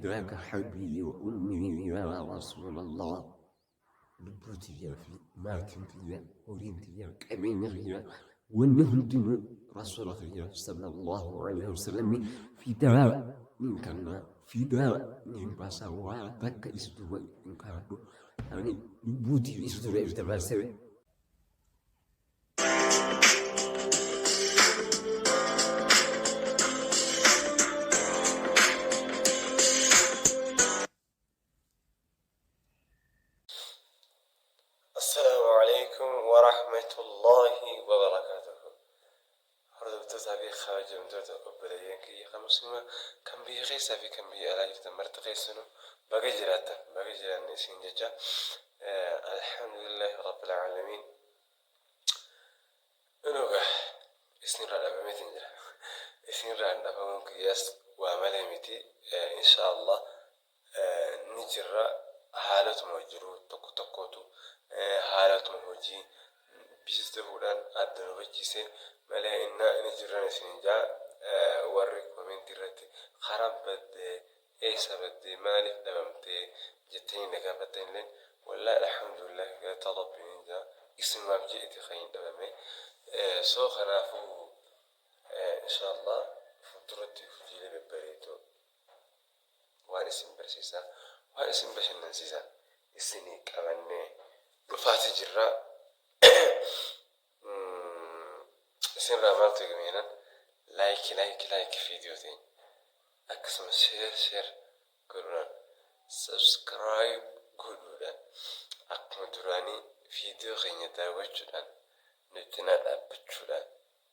فداك حبي وأمي يا رسول الله. Lubbuu tiyyaa fi maatiin tiyya, horiin tiyya, qabeenya kiyya, wanni hundinuu rasuula kiyya sallallahu alaihi wasallam fidaa niin kanna, fidaa niin baasa, waa takka isa duuba hin kaa'adhu. Ani lubbuu tiyya isa dura if dabarsee. Assalaamu Aleykum Warahmatullaahi Wabarakaatuhu. Hordoftootaa fi kabajamtoota obboleeyyan kiyya kan muslimaa kan biyya keessaa fi kan biyya alaa jirtan marti keessanuu baga jiraattan baga jiraanne isin jecha. Alhamdulillahi Rabbil Aalamiin. Dhugaa isinirraa dhabameetiin jira. Isinirraan dhabamuun kiyyaas waa malee miti. Insha Allah ni jirra. Haalatuma jiru tokko tokkootu haalatuma hojii bisis ta'uudhaan adda nu bachiise malee innaa ni jirran isinin jaa. Warri koomeentii irratti karaa baddee, eessa baddee, maaliif dhabamtee jettanii na gaafattanilleen, wallahi alhamdulillah, galata rabbiin jaa, isinumaaf je'eeti kan hin dhabame. So kanaafuu inshallah fuulduratti hojiilee babbareedoo waan isin barsiisaa, waan isin bashannansiisaa isinii qabannee dhufaati jirra. Isinirraa maaltu eegama jennaan, like, like, like viidiyoo teenya, akkasuma share, share godhuudhaan, subscribe godhuudhaan, akkuma duraanii viidiyoo keenya daawwachuudhaan, nu cinaa dhaabbachuudhaan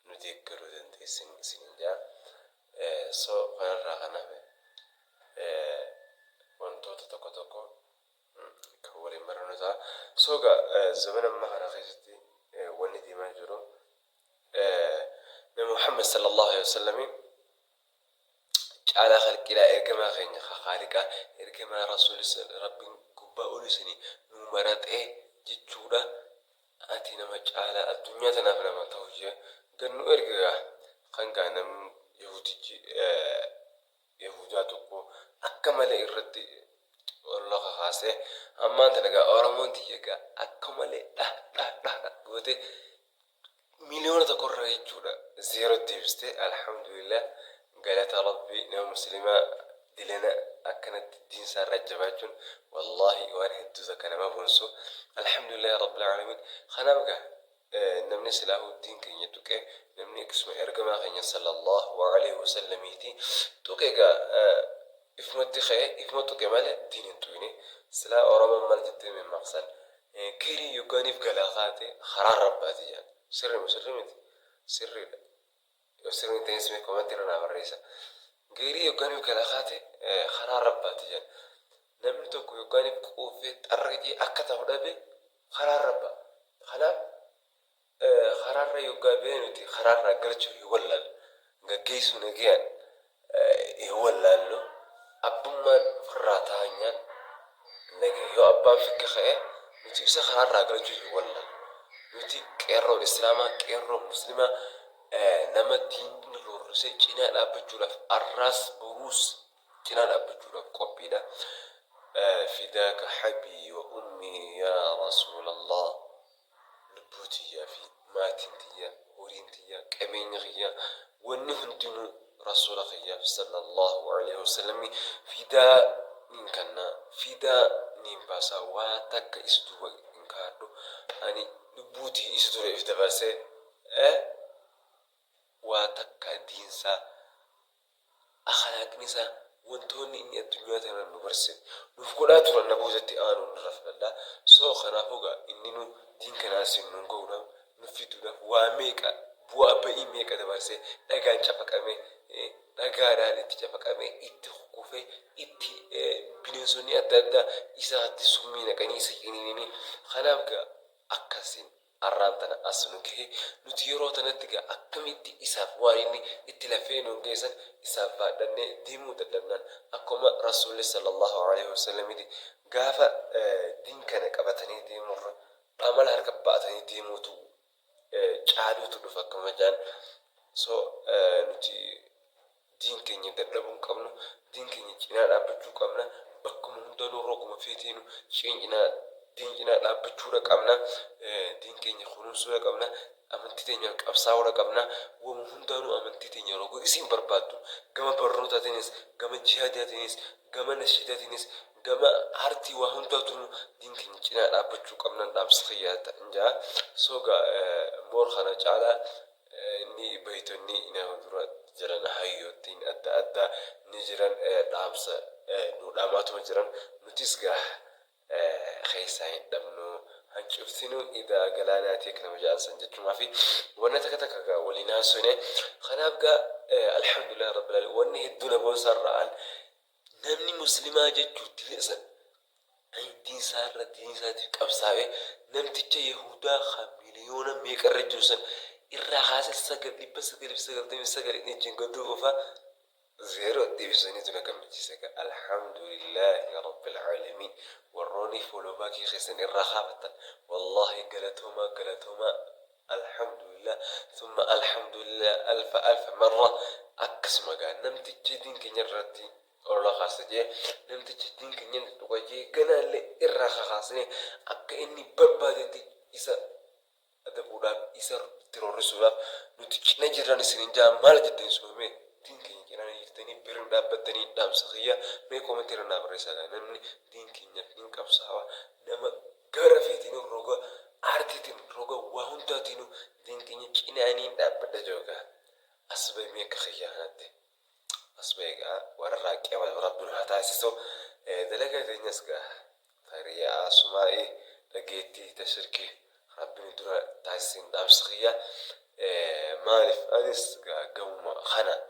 nu deeggaruu dandeessan isiniin jaa. So kanarraa kan hafe wantoota tokko tokko kan waliin barannu ta'a. So egaa zamana ammaa kana keessatti wanni deemaa jiru, Nabi Muhammad sallallahu alaihi wasallamiin caalaa khalqiidhaa, ergamaa keenya ka khaaliqaa, ergamaa rasuuli rabbiin gubbaa olii sanii nu maraxee jechuudha. Ati nama caalaa addunyaa tanaaf nama ta'u jee gad nu erge. Gaa kan gaa namni yahudichi yahudaa tokko akka malee irratti olola kakaasee, ammaan tana gaa Oromoon tiyya gaa akka malee dha dha dha dha goote 1 miliyoona irra jechuudha zeero deebiste. Alhamdulillah, galata rabbi. Nama muslimaa dilana akkanatti diinsaa irra jabaachuun wallahi waan hedduu takka nama boonsu. Alhamdulillah rabbil aalamiin. Kanaaf gaa namni silaahuu diin keenya tuqe, namni akkasuma ergamaa keenya sallallahu alaihi wasallamiiti tuqe, gaa ifumatti ka'e ifuma tuqe malee diin hin tuqne. Silaa Oromoon maal jettee mimmaaqsan? Geerii yoggaaniif galaa kaate karaa rabbaati jedhan. Sirri moo sirri miti? Sirriidha. Yoo sirrii hin ta'in mee komantii irra naa barreessa. Geerii yoggaaniif galaa kaate karaa rabbaati jedhan. Namni tokko yoggaaniif quufee xarraqee akka ta'u dhabe karaa rabba. Kanaaf karaarra yoggaa ba'ee nuti karaarraa galchuu hin wallaallu. Gaggeessuu nagayaan hin wallaallu. Abbummaan ofirraa taa'anyaan nagaya. Yoo abbaan fikka ka'e nuti isa karaarraa galchuu hin wallaallu. Nuti qeerroon islaamaa, qeerroon muslimaa, nama diinni roorrisee cinaa dhaabbachuudhaaf arraas boruus cinaa dhaabbachuudhaaf qophiidha. Fidaaka habii wa ummii yaa rasuulallah. Lubbuu tiyyaa fi maatiin tiyya, horiin tiyya, qabeenya kiyya, wanni hundinuu rasuula kiyyaaf sallallahu alaihi wasallami fidaa niin kanna, fidaa niin baasa, waa takka isa duuba hin kaa'adhu. Ani lubbuu tiyya isa dura if dabarsee waa takka diinsaa, akhlaaqni isaa, wantoonni inni addunyaa tana nu barsiise, nuuf godhaa turan na boodatti aanuun irra filadha. So kanaafuu gaa inni nu diin kana asiin nuun gahuudhaaf, nu fiduudhaaf waa meeqa, bu'aa ba'ii meeqa dabarsee, dhagaan cafaqamee, dhagaadhaan itti cafaqamee, itti kukufee, itti bineensonni adda addaa isaatti summii naqanii isa ciniinanii, kanaaf gaa akkasiin arraan tana as nu gahe. Nuti yeroo tanatti gaa akkamitti isaaf waan inni itti lafee nuun gahe san isaaf baadhannee deemuu dadhabnaan, akkuma rasuulli sallallahu alaihi wasallamiti gaafa diin kana qabatanii deemurra amala harka ba'atanii deemuutu caaluutu dhufa akkuma jaan. So nuti Diin keenya dadhabuu hin qabnu. Diin keenya cinaa dhaabbachuu qabna. Bakkuma hundanuu roguma feetiinu cinaa diin cinaa dhaabbachuudha qabna. Diin keenya kunuunsuudha qabna. Amantii teenyaaf qabsaa'uudha qabna. Wama hundaanuu amantii teenya roga isiin barbaaddu gama barnootaatiinis, gama jihaadaatiinis, gama nashiidaatiinis, gama aartii waa hundaatuu diin keenya cinaa dhaabbachuu qabnan dhaamsa kiyya ta'an ja'a. So gaa moor kana caalaa ni beeytonni nama dura jiran hayyoottiin adda addaa ni jiran dhaamsa nu dhaamaatuma jiran nutis gaa keessaa hin dhabnu hancuftinuu idaa galaanaatii akka nama ja'an san jechumaafi wanna takka takka gaa waliin haasofne. Kanaaf gaa alhamdulillah rabbil alamin, wanni hedduu na boonsarra'an namni muslimaa jechuu dilisan diin isaa irra diin isaatiif qabsaa'ee namticha yahudaa kan miliyoona meeqa irra jiru san irraa kaasee 999 inni ittiin gadduu qofaa zeeroo deebisaniitu na gammachiise gaa. Alhamdulillahi rabbil aalamiin. Warroonni follow backii keessan irraa kaafatan, wallahi galatoomaa, galatoomaa. Alhamdulillah thumma alhamdulillah alfa alfa marra. Akkasuma gaa namtichi diin keenya irratti olola kaasa jee, namtichi diin keenya dhuga jee, ganaallee irraa kakaasne akka inni barbaadetti isa adabuudhaaf, isa tiroorrisuudhaaf nuti cina jirran isinin jaa. Maal jettanii sumame diin keenya cinaa jirtanii birin dhaabbattanii? Dhaamsa kiyya mee commentii irra naa barreessaa gaa. Namni diin keenyaaf hin qabsaawa, nama gara feetiin, roga aartiitiin, roga waa hundaatiinuu diin keenya cinaaniin dhaabbadha joogaa as bahe mee akka kiyyaa kanatti as bahe gaa. Warra raaqee rabbiin haa taasisu. Dalagaa teenyas gaa fariyaa sumaa'ii dhageettii tashirkii rabbiin dura taasisin dhaamsa kiyya. Maaliif anis gaa gamuma kanaan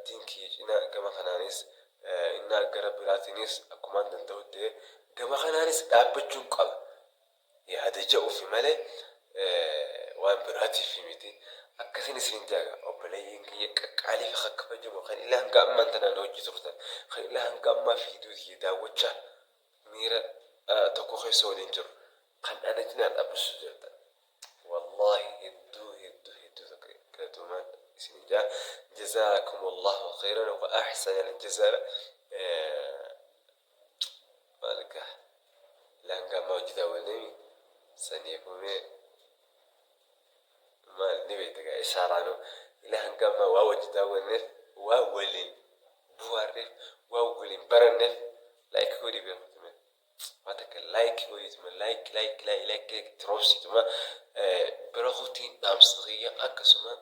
diin kiyya cinaa gama kanaanis innaa gara biraatiinis akkumaan danda'utti gama kanaanis dhaabbachuun qaba yaada ja'uufi malee waan biraatiif miti. Akkasin isin jaaga obboleeyyiin kiyya qaqqaalii fi kabajamoo kan ilaa hanga ammaan tanaan hojii turtan, kan ilaa hanga ammaa fiiduu kiyya daawwachaa miira tokko keessa waliin jiru, kan ana cinaan dhaabbachuu jirtan, wallahi hedduu hedduu hedduu tokko galatoomaan isin jaa. Jazaakum allahu khayran wa ahsana aljazaa. Maalka ilaa hanga ammaa hojii daawwannemi saniifumee maal ni beekta gaa ishaaraanu ilaa hanga ammaa waa wajji daawwanneef, waa waliin bu'aarreef, waa waliin baranneef. Like godhi beekutume, waa takka like godhituma, like, like, like, like tiroobsituma bira kutiin dhaamsa kiyya. Akkasuma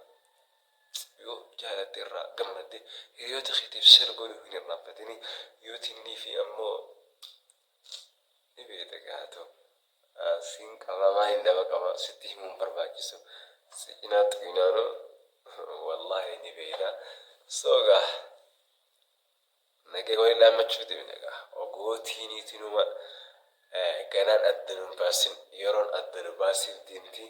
yoo jaalatte, irraa gammadde, hiriyoota keetiif share godhuu hin irraanfatini. Yoo tinnii fi ammoo ni beekta gaatoo siin qaba hin dhaba qaba sitti himuun barbaachisu si cinaa xuyinaanu wallahi ni beekta. So gaa nagee waliin dhaammachuu deemna gaa ogootiiniitinuma ganaan adda nu baasin, yeroon adda nu baasiif deemti.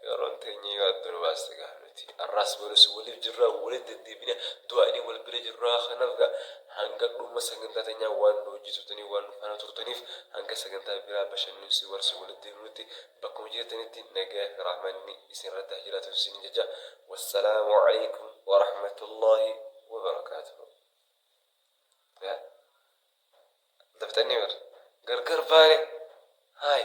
Yeroon teenya yoo adda nu baaste gaa nuti arraas bonus waliif jirraa, waliif deddeebina, du'aanii wal bira jirraa. Kanaaf gaa hanga dhuma sagantaa teenyaa waan nu hojjetutanii, waan nu faana turtaniif, hanga sagantaa biraa bashannansi warsi walitti deemnutti bakkuma jirtanitti nagaa fi rahmanni isin irratti haa jiraatu isin jecha. Wassalaamu alaikum warahmatullaahi wabarakaatuhu. Daftanii bar gargar baane haay.